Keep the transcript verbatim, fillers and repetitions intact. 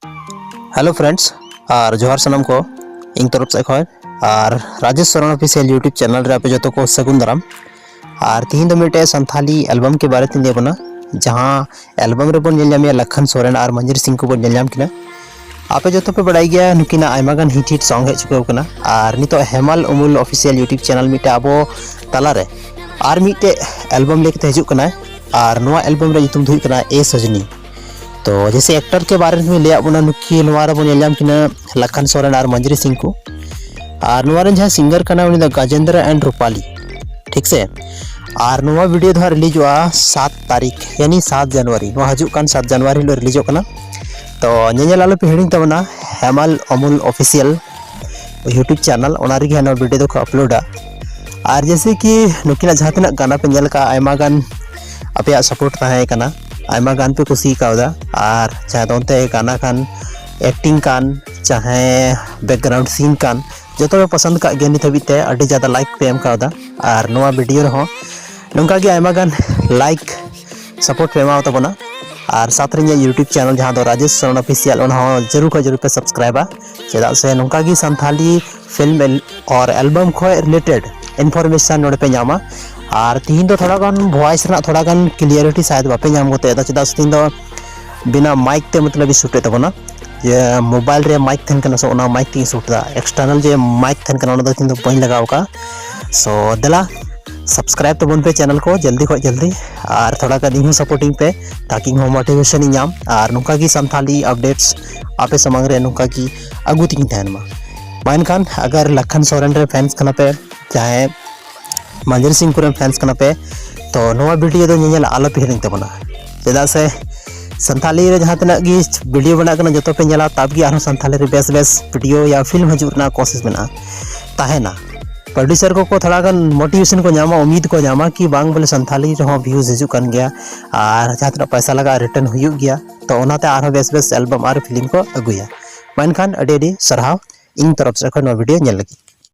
Hello friends, ᱟᱨ ᱡᱚᱦᱟᱨ ᱥᱟᱱᱟᱢ ᱠᱚ ᱤᱧ ᱛᱚᱨᱚᱯ ᱥᱮᱫ ᱠᱷᱚᱱ᱾ ᱟᱨ Rajesh Soren official YouTube channel ᱨᱮ ᱟᱯᱮ ᱡᱚᱛᱚ ᱠᱚ ᱥᱟᱹᱜᱩᱱ ᱫᱟᱨᱟᱢ᱾ ᱟᱨ ᱛᱤᱦᱤᱧ ᱫᱚ ᱢᱤᱫᱴᱮᱡ ᱥᱟᱱᱛᱷᱟᱞᱤ ᱮᱞᱵᱟᱢ ᱠᱮ ᱵᱟᱨᱮ ᱛᱤᱧ ᱞᱟᱹᱭ ᱟᱵᱚᱱᱟ, ᱡᱟᱦᱟᱸ ᱮᱞᱵᱟᱢ ᱨᱮᱵᱚᱱ ᱧᱮᱞ ᱧᱟᱢᱮᱭᱟ ᱞᱟᱠᱷᱟᱱ ᱥᱚᱨᱮᱱ ᱟᱨ ᱢᱚᱧᱡᱽᱨᱤ ᱥᱤᱝ ᱠᱚᱵᱚᱱ ᱧᱮᱞ ᱧᱟᱢ ᱠᱤᱱᱟ᱾ ᱟᱯᱮ ᱡᱚᱛᱚ ᱯᱮ ᱵᱟᱲᱟᱭ ᱜᱮᱭᱟ ᱱᱩᱠᱤᱱᱟᱜ ᱟᱭᱢᱟ ᱜᱟᱱ ᱦᱤᱴ ᱦᱤᱴ ᱥᱚᱝ ᱦᱮᱡ ᱪᱩᱠᱟᱹᱣ ᱠᱟᱱᱟ᱾ ᱟᱨ ᱱᱤᱛᱚᱜ ᱦᱮᱢᱟᱞ ᱩᱢᱩᱞ ᱚᱯᱷᱤᱥᱤᱭᱟᱞ YouTube ᱪᱮᱱᱮᱞ ᱢᱤᱫᱴᱮᱡ ᱟᱵᱚ ᱛᱟᱞᱟᱨᱮ ᱟᱨ ᱢᱤᱫᱴᱮᱡ ᱮᱞᱵᱟᱢ ᱞᱟᱹᱭ ᱠᱟᱛᱮ ᱦᱤᱡᱩᱜ ᱠᱟᱱᱟᱭ᱾ ᱟᱨ ᱱᱚᱣᱟ ᱮᱞᱵᱟᱢ ᱨᱮᱭᱟᱜ ᱧᱩᱛᱩᱢ ᱫᱚ ᱦᱩᱭᱩᱜ ᱠᱟᱱᱟ ᱮ ᱥᱚᱡᱽᱱᱤ᱾ ᱛᱚ ᱡᱮᱥᱮ ᱮᱠᱴᱟᱨ ᱠᱮ ᱵᱟᱨᱮ ᱨᱮ ᱞᱟᱹᱭᱟᱫ ᱵᱚᱱᱟ, ᱱᱩᱠᱤ ᱱᱚᱣᱟ ᱨᱮᱵᱚᱱ ᱧᱮᱞ ᱧᱟᱢ ᱠᱤᱱᱟ ᱞᱟᱠᱷᱟᱱ ᱥᱚᱨᱮᱱ ᱟᱨ ᱢᱚᱧᱡᱽᱨᱤ ᱥᱤᱝ ᱠᱚ᱾ ᱟᱨ ᱱᱚᱣᱟ ᱨᱮᱱ ᱡᱟᱦᱟᱸᱭ ᱥᱤᱝᱜᱟᱨ ᱠᱟᱱᱟᱭ ᱩᱱᱤ ᱫᱚ ᱜᱟᱡᱮᱱᱫᱨᱚ ᱮᱱᱰ ᱨᱩᱯᱟᱞᱤ, ᱴᱷᱤᱠ ᱥᱮ? ᱟᱨ ᱱᱚᱣᱟ ᱵᱷᱤᱰᱤᱭᱳ ᱫᱚ ᱦᱟᱸᱜ ᱨᱤᱞᱤᱡᱚᱜᱼᱟ ᱥᱟᱛ ᱛᱟᱹᱨᱤᱠᱷ, ᱭᱟᱱᱤ ᱥᱟᱛ ᱡᱟᱱᱩᱣᱟᱨᱤ, ᱱᱚᱣᱟ ᱦᱤᱡᱩᱜ ᱠᱟᱱ ᱥᱟᱛ ᱡᱟᱱᱩᱣᱟᱨᱤ ᱦᱤᱞᱳᱜ ᱨᱤᱞᱤᱡᱚᱜ ᱠᱟᱱᱟ᱾ ᱛᱚ ᱧᱮᱧᱮᱞ ᱟᱞᱚᱯᱮ ᱦᱤᱲᱤᱧ ᱛᱟᱵᱚᱱᱟ ᱦᱮᱢᱟᱞ ᱚᱢᱩᱞ ᱚᱯᱷᱤᱥᱤᱭᱟᱞ YouTube ᱪᱮᱱᱮᱞ, ᱚᱱᱟ ᱨᱮᱜᱮ ᱦᱟᱸᱜ ᱱᱚᱣᱟ ᱵᱷᱤᱰᱤᱭᱳ ᱫᱚᱠᱚ ᱟᱯᱞᱳᱰᱟ᱾ ᱟᱨ ᱡᱮᱥᱮ ᱠᱤ ᱱᱩᱠᱤᱱᱟᱜ ᱡᱟᱦᱟᱸ ᱛᱤᱱᱟᱹᱜ ᱜᱟᱱᱟ ᱯᱮ ᱧᱮᱞ ᱠᱟᱜᱼᱟ, ᱟᱭᱢᱟ ᱜᱟᱱ ᱟᱯᱮᱭᱟᱜ ᱥᱟᱯᱳᱨᱴ ᱛᱟᱦᱮᱸ ᱠᱟᱱᱟ, ᱟᱭᱢᱟ ᱜᱟᱱ ᱯᱮ ᱠᱩᱥᱤ ᱠᱟᱣᱫᱟ᱾ ᱟᱨ ᱪᱟᱦᱮ ᱫᱚ ᱚᱱᱛᱮ ᱜᱟᱱᱟ ᱠᱟᱱ, ᱮᱠᱴᱤᱝ ᱠᱟᱱ, ᱪᱟᱦᱮ ᱵᱮᱠᱜᱨᱟᱣᱩᱱᱰ ᱥᱤᱝ ᱠᱟᱱ, ᱡᱚᱛᱚ ᱯᱮ ᱯᱚᱥᱚᱸᱫ ᱠᱟᱜ ᱜᱮᱭᱟ ᱱᱤᱛ ᱦᱟᱹᱵᱤᱡ ᱛᱮ, ᱟᱹᱰᱤ ᱡᱟᱫᱟ ᱞᱟᱭᱤᱠ ᱯᱮ ᱮᱢ ᱠᱟᱣᱫᱟ᱾ ᱟᱨ ᱱᱚᱣᱟ ᱵᱷᱤᱰᱤᱭᱳ ᱨᱮᱦᱚᱸ ᱱᱚᱝᱠᱟ ᱜᱮ ᱟᱭᱢᱟ ᱜᱟᱱ ᱞᱟᱭᱤᱠ ᱥᱟᱯᱳᱨᱴ ᱯᱮ ᱮᱢᱟᱣ ᱛᱟᱵᱚᱱᱟ᱾ ᱟᱨ ᱥᱟᱛ ᱨᱮ ᱤᱧᱟᱹᱜ YouTube ᱪᱮᱱᱮᱞ ᱡᱟᱦᱟᱸ ᱫᱚ ᱨᱟᱡᱮᱥ ᱥᱚᱨᱮᱱ ᱚᱯᱷᱤᱥᱤᱭᱟᱞ, ᱚᱱᱟ ᱦᱚᱸ ᱡᱟᱹᱨᱩᱲ ᱠᱷᱚᱱ ᱡᱟᱹᱨᱩᱲ ᱯᱮ ᱥᱟᱵᱥᱠᱨᱟᱭᱤᱵᱟ᱾ ᱪᱮᱫᱟᱜ ᱥᱮ ᱱᱚᱝᱠᱟ ᱜᱮ ᱥᱟᱱᱛᱷᱟᱞᱤ ᱯᱷᱤᱞᱢ ᱮᱞ-, ᱚᱨ ᱮᱞᱵᱟᱢ ᱠᱷᱚᱱ ᱨᱤᱞᱮᱴᱮᱰ ᱤᱱᱯᱷᱚᱨᱢᱮᱥᱚᱱ ᱱᱚᱰᱮ ᱯᱮ ᱧᱟᱢᱟ᱾ ᱟᱨ ᱛᱤᱦᱤᱧ ᱫᱚ ᱛᱷᱚᱲᱟ ᱜᱟᱱ ᱵᱷᱚᱭᱮᱥ ᱨᱮᱱᱟᱜ ᱛᱷᱚᱲᱟ ᱜᱟᱱ ᱠᱞᱤᱭᱟᱨᱤᱴᱤ ᱥᱟᱭᱟᱫ ᱵᱟᱯᱮ ᱧᱟᱢ ᱜᱚᱫ ᱮᱫᱟ, ᱪᱮᱫᱟᱜ ᱥᱮ ᱛᱤᱦᱤᱧ ᱫᱚ ᱵᱤᱱᱟ ᱢᱟᱭᱤᱠ ᱛᱮ ᱢᱚᱛᱞᱚᱵ ᱤᱧ ᱥᱩᱴᱮᱫ ᱛᱟᱵᱚᱱᱟ᱾ ᱡᱮ ᱢᱳᱵᱟᱭᱤᱞ ᱨᱮ ᱢᱟᱭᱤᱠ ᱛᱟᱦᱮᱱ ᱠᱟᱱᱟ, ᱥᱮ ᱚᱱᱟ ᱢᱟᱭᱤᱠ ᱛᱮᱧ ᱥᱩᱴ ᱮᱫᱟ, ᱮᱠᱥᱴᱟᱨᱱᱟᱞ ᱡᱮ ᱢᱟᱭᱤᱠ ᱛᱟᱦᱮᱱ ᱠᱟᱱᱟ ᱚᱱᱟ ᱫᱚ ᱛᱤᱦᱤᱧ ᱫᱚ ᱵᱟᱹᱧ ᱞᱟᱜᱟᱣ ᱟᱠᱟᱫᱼᱟ᱾ ᱥᱳ ᱫᱮᱞᱟ ᱥᱟᱵᱥᱠᱨᱟᱭᱤᱵ ᱛᱟᱵᱚᱱ ᱯᱮ ᱪᱮᱱᱮᱞ ᱠᱚ ᱡᱚᱞᱫᱤ ᱠᱷᱚᱱ ᱡᱚᱞᱫᱤ, ᱟᱨ ᱛᱷᱚᱲᱟ ᱜᱟᱱ ᱤᱧ ᱦᱚᱸ ᱥᱟᱯᱳᱨᱴᱤᱝ ᱯᱮ, ᱛᱟᱠᱤ ᱤᱧ ᱦᱚᱸ ᱢᱳᱴᱤᱵᱷᱮᱥᱚᱱ ᱤᱧ ᱧᱟᱢ, ᱟᱨ ᱱᱚᱝᱠᱟ ᱜᱮ ᱥᱟᱱᱛᱷᱟᱞᱤ ᱟᱯᱰᱮᱴᱥ ᱟᱯᱮ ᱥᱟᱢᱟᱝ ᱨᱮ ᱱᱚᱝᱠᱟ ᱜᱮ ᱟᱹᱜᱩ ᱛᱮᱜᱤᱧ ᱛᱟᱦᱮᱱ ᱢᱟ᱾ ᱢᱟ ᱮᱱᱠᱷᱟᱱ ᱟᱜᱟᱨ ᱞᱟᱠᱷᱟᱱ ᱥᱚᱨᱮᱱ ᱨᱮ ᱯᱷᱮᱱᱥ ᱠᱟᱱᱟ ᱯᱮ, ᱪᱟᱦᱮ ᱢᱚᱧᱡᱽᱨᱤ ᱥᱤᱝ ᱠᱚᱨᱮᱱ ᱯᱷᱮᱱᱥ ᱠᱟᱱᱟ ᱯᱮ, ᱛᱚ ᱱᱚᱣᱟ ᱵᱷᱤᱰᱤᱭᱳ ᱫᱚ ᱧᱮᱧᱮᱞ ᱟᱞᱚ ᱯᱮ ᱦᱤᱲᱤᱧ ᱛᱟᱵᱚᱱᱟ᱾ ᱪᱮᱫᱟᱜ ᱥᱮ ᱥᱟᱱᱛᱷᱟᱞᱤ ᱨᱮ ᱡᱟᱦᱟᱸ ᱛᱤᱱᱟᱹᱜ ᱜᱮ ᱵᱷᱤᱰᱤᱭᱳ ᱵᱮᱱᱟᱜ ᱠᱟᱱᱟ, ᱡᱚᱛᱚ ᱯᱮ ᱧᱮᱞᱟ, ᱛᱟᱵ ᱜᱮ ᱟᱨᱦᱚᱸ ᱥᱟᱱᱛᱷᱟᱞᱤ ᱨᱮ ᱵᱮᱥ ᱵᱮᱥ ᱵᱷᱤᱰᱤᱭᱳ ᱭᱟ ᱯᱷᱤᱞᱢ ᱦᱤᱡᱩᱜ ᱨᱮᱱᱟᱜ ᱠᱳᱥᱤᱥ ᱢᱮᱱᱟᱜᱼᱟ, ᱛᱟᱦᱮᱱᱟ᱾ ᱯᱨᱚᱰᱭᱩᱥᱟᱨ ᱠᱚᱠᱚ ᱛᱷᱚᱲᱟ ᱜᱟᱱ ᱢᱳᱴᱤᱵᱷᱮᱥᱚᱱ ᱠᱚ ᱧᱟᱢᱟ, ᱩᱢᱤᱫ ᱠᱚ ᱧᱟᱢᱟ ᱠᱤ ᱵᱟᱝ ᱵᱚᱞᱮ ᱥᱟᱱᱛᱷᱟᱞᱤ ᱨᱮᱦᱚᱸ ᱵᱷᱤᱭᱩᱡᱽ ᱦᱤᱡᱩᱜ ᱠᱟᱱ ᱜᱮᱭᱟ, ᱟᱨ ᱡᱟᱦᱟᱸ ᱛᱤᱱᱟᱹᱜ ᱯᱚᱭᱥᱟ ᱞᱟᱜᱟᱜᱼᱟ ᱨᱤᱴᱟᱨᱱ ᱦᱩᱭᱩᱜ ᱜᱮᱭᱟ᱾ ᱛᱚ ᱚᱱᱟᱛᱮ ᱟᱨᱦᱚᱸ ᱵᱮᱥ ᱵᱮᱥ ᱮᱞᱵᱟᱢ ᱟᱨ ᱯᱷᱤᱞᱢ ᱠᱚ ᱟᱹᱜᱩᱭᱟ᱾ ᱢᱟ ᱮᱱᱠᱷᱟᱱ ᱟᱹᱰᱤ ᱟᱹᱰᱤ ᱥᱟᱨᱦᱟᱣ ᱤᱧ ᱛᱚᱨᱚᱯ ᱥᱮᱫ ᱠᱷᱚᱱ ᱱᱚᱣᱟ ᱵᱷᱤᱰᱤᱭᱳ ᱧᱮᱞ ᱞᱟᱹᱜᱤᱫ᱾